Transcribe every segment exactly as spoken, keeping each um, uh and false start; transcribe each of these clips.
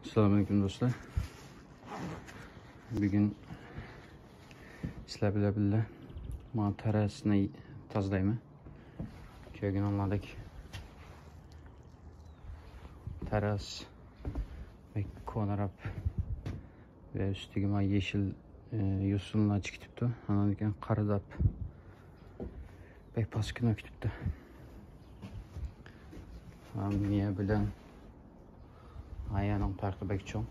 ئەسسالامۇئەلەيكۇم دوستلار. بۈگۈن سىلەر بىلەن بىللە مانا تېرراسنى تازىلايمەن. كۆرگىنىڭلاردەك تېرراس بەك كونىراپ ۋە ئۈستىگە مانا يېشىل، ئى، يوسۇنلار چىقىپ كېتىپتۇ. ئاندىن كېيىن قارىداپ بەك پاسكىنا كېتىپتۇ. مىيە بىلەن ئايەنىڭ پەرقى بەك چوڭ.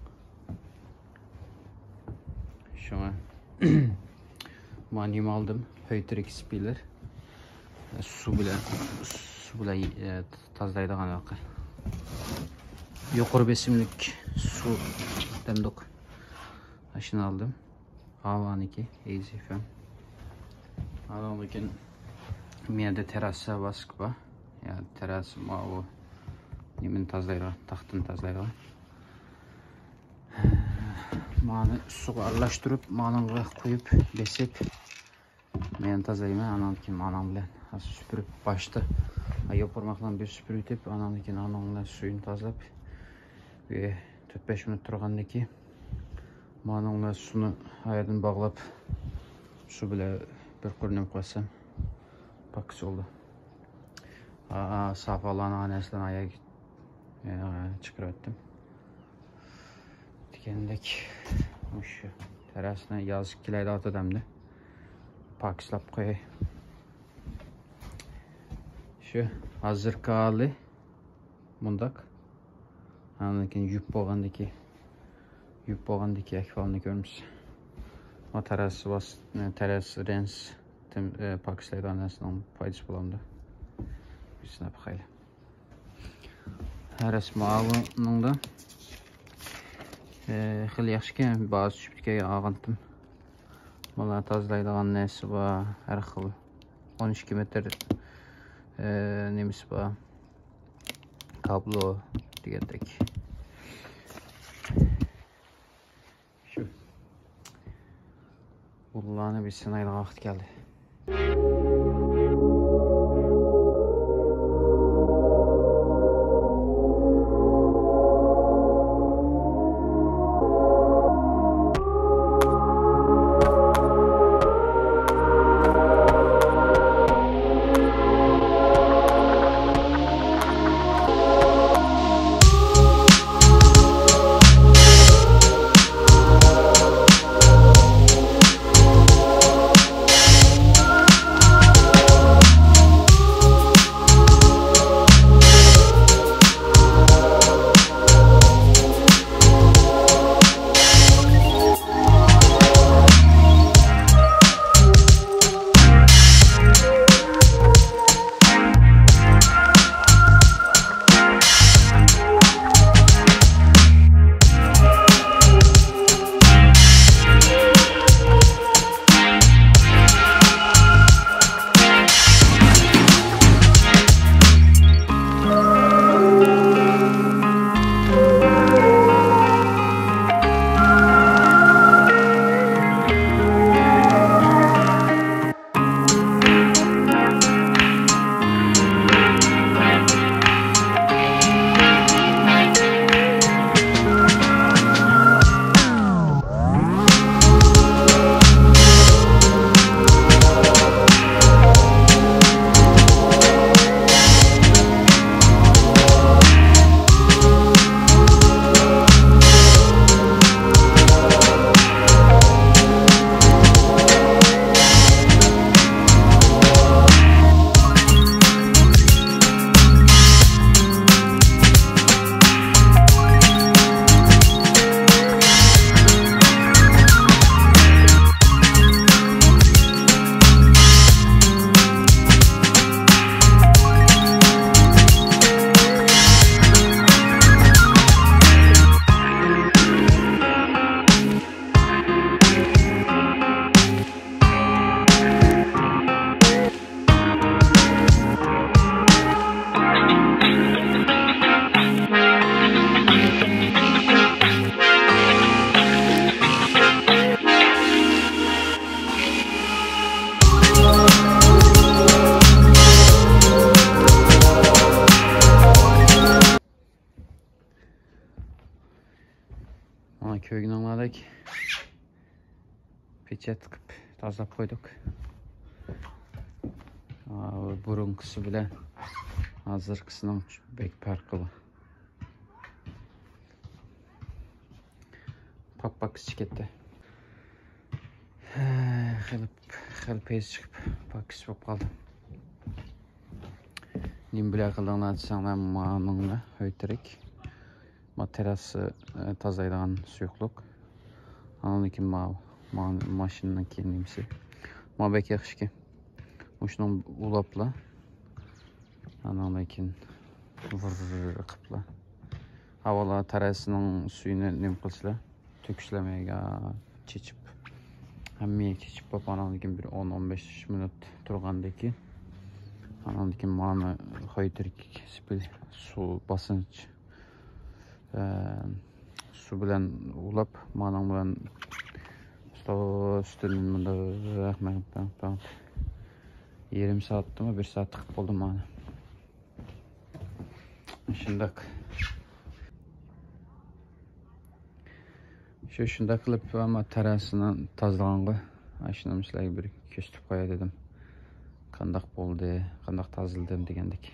شۇڭا مانا نېمە ئالدىم؟ ھۆيترىك سپىللېر. سۇ بىلەن، سۇ بىلەن، ئە، تازىلايدىغان ۋاقىت. يۇقىرى بېسىملىق سۇ دەمدۇق. ئاشۇنى ئالدىم. ھاۋانىكى، ئېيزى فېن. ئاندىن كېيىن بۇ يەردە تېرراسا ۋاسك بار. يا تېرراسا ماۋۇ نېمىنى تازىلايدىغان، تاختىنى تازىلايدىغان. مانى سۇغا ئارىلاشتۇرۇپ، مانىڭغا قۇيۇپ، بېسىپ، مەن تازىلايمەن. ئانان كېيىن مانىڭ بىلەن سۈپۈرۈپ، باشتا يوپۇرماقلارنى بىر سۈپۈرۈۋېتىپ، ئانان كېيىن ئانىڭ بىلەن سۈيىنى تازىلاپ، بىر تۆت بەش مىنۇت تۇرغاندىن كېيىن مانىڭ بىلەن سۇنى ئايەردىن باغلاپ، سۇ بىلەن بىر قۇر نېمە قىلسام، پاكىز بولدى. ئا، ئا، سافالارنى، نەرسىلەرنى ئايەرگە، ئە، چىقىرىۋەتتىم. دېگەندەك، مۇشۇ تېرراسنى ياز كېلەيدىغان ئادەمنى پاكىزلاپ قوياي. شۇ ھازىرقى ھالى مۇنداق. ئاندىن كېيىن يۇيۇپ بولغاندىكى، يۇيۇپ بولغاندىكى ئەھۋالىنى كۆرىمىز. ما تېرراس ۋاس-، تېرراس رېنس تېم-، ئە، پاكىزلايدىغان نەرسىنىڭ پايدىسى بولامدۇ؟ بىر سىناپ باقايلى. ھە، رەسمىي ئالغىنىڭدا، ئە، خېلى ياخشىكەن، باھاسى چۈشۈپتىكەن، ئالغانتىم. مانا تازىلايدىغان نەرسە بار، ھەر خىل. ئون ئىككى مېتىر، ئە، نېمىسى بار. تابلو دېگەندەك. شۇ. بۇلارنى بىز سىنايدىغان ۋاقىت كەلدى. مانا كۆرگىنىڭلاردەك پېچەت قىلىپ تازىلاپ قويدۇق. ئا، بۇرۇنقىسى بىلەن ھازىرقىسىنىڭ بەك پەرقى بار. پاك-پاكىز چىقىپ كەتتى. خېلى، خېلى پەيزى چىقىپ، پاكىز بولۇپ قالدى. نېمە بىلەن قىلدىڭلار دېسەڭلار، مانىڭلار ھۆيتىرىك. ما تېرراسا، ئە، تازىلايدىغان سۇيۇقلۇق. ئاندىن كېيىن ما، ما، ماشىنىنىڭكى نېمىسى. ما بەك ياخشىكەن. مۇشۇنىڭ ئۇلاپلا. ئاندىن كېيىن ۋۇر قىپلا. ئاۋۋال تېرراسىنىڭ سۈيىنى نېمە قىلسىلەر، تۆكۈشلەرمەيگە چېچىپ. ھەممىگە چېچىپ بولۇپ، ئاندىن كېيىن بىر ئون، ئون بەش مىنۇت تۇرغاندىن كېيىن، ئاندىن كېيىن مانى ھۆيتىرىك سېپىل سۇ باسقۇچ، ئە، سۇ بىلەن ئۇلاپ، مانىڭ بىلەن ئۈستىدىن مۇنداق يېرىم سائەتتىمۇ، بىر سائەت تىقىپ بولدۇم مانى. شۇنداق. شۇ، شۇنداق قىلىپ، ئەمما تېرراسىنى تازىلىغانغا، ئاشۇنى سىلەرگە بىر كۆرسىتىپ قوياي دېدىم. قانداق بولدى، قانداق تازىلىدىم دېگەندەك.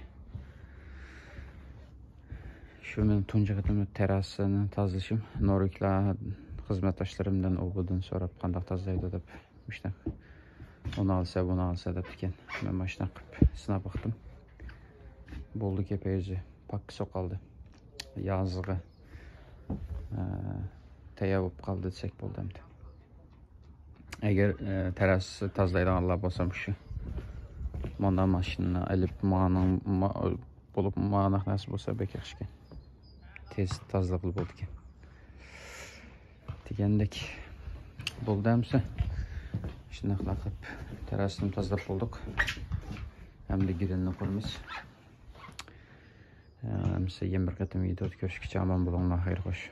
شۇ مېنىڭ تۇنجى قېتىم تېرراسىنى تازىلىشىم. نورۋېگلار خىزمەتداشلىرىمدىن ئۇ بۇدىن سوراپ، قانداق تازىلايدۇ دەپ، مۇشۇنداق، ئۇنى ئالسا، بۇنى ئالسا دەپتىكەن. مەن ماشىنا قىلىپ سىناپ باقتىم. بولدىكەن، پەيزى پاكىز بولۇپ قالدى. يازغا، ئە، تەييار بولۇپ قالدى دېسەك بولدى ئەمدى. ئەگەر، ئە، تېرراسا تازىلايدىغانلار بولسا، مۇشۇ مانا ماشىنىنى ئېلىپ، مانىڭ، ما-، بولۇپ، ماناق نەرسە بولسا بەك ياخشىكەن. تېز تازىلىقلا بولىدىكەن. دېگەندەك بولدى ئەمسە. شۇنداقلا قىلىپ تېرراسىنى تازىلاپ بولدۇق. ئەمدى گىرىلنى قۇرىمىز. ئەمسە يەنە بىر قېتىم ۋىدىيودا كۆرۈشكىچە ئامان بولۇڭلار، خەير خوش.